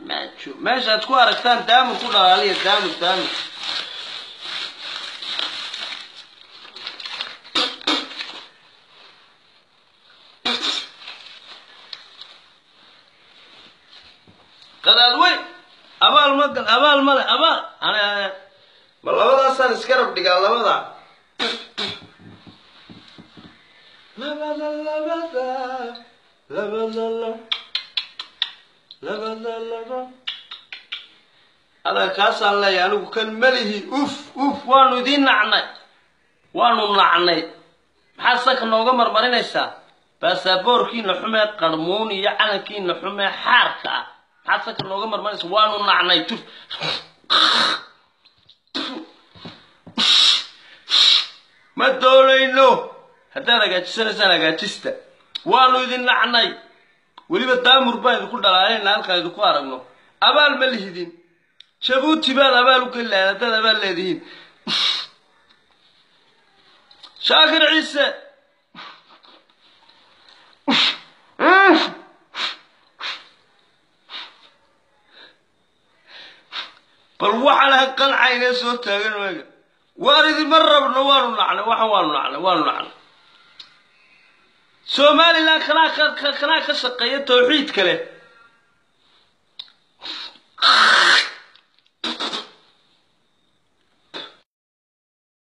Farmaajo meeshaad ku aragtaan daamur ku dhalaaliya, daamur daamur. Qadaad weyn abaal ma gal, abaal male, abaal ma labadaasaan iska rab dhigaa, labada labada labada labada labada laba adaa kaasaan leeyahay anigu kan melihi. Uf uf, waanu idiin nacnay, waanu nacnay. Maxaad sanka nooga marmarinaysaa? Baasaboorkiina xumee qarmuun iyo calankiina xumee xaarka ah maxaad sanka nooga marmarinaysaa? Waanu nacnay. Tuf, ma doonayno. Haddaad hagaajisanaysaan hagaajista, waanu idin nacnay. Weliba daamur baan idinku dhalaalayna halkaan idinku aragno. Abaal ma lihidin. Jabuuti baad abaal u geli lahayd haddaad abaal leedihiin. Shaakir Ciise, bal waxaan ha qancayne soo taagan waaga, waan idinma rabno, waanu nacnay waxan, waanu nacnay, waanu nacnay. Somaliland kanaa ka shaqeeya tawxiid kale.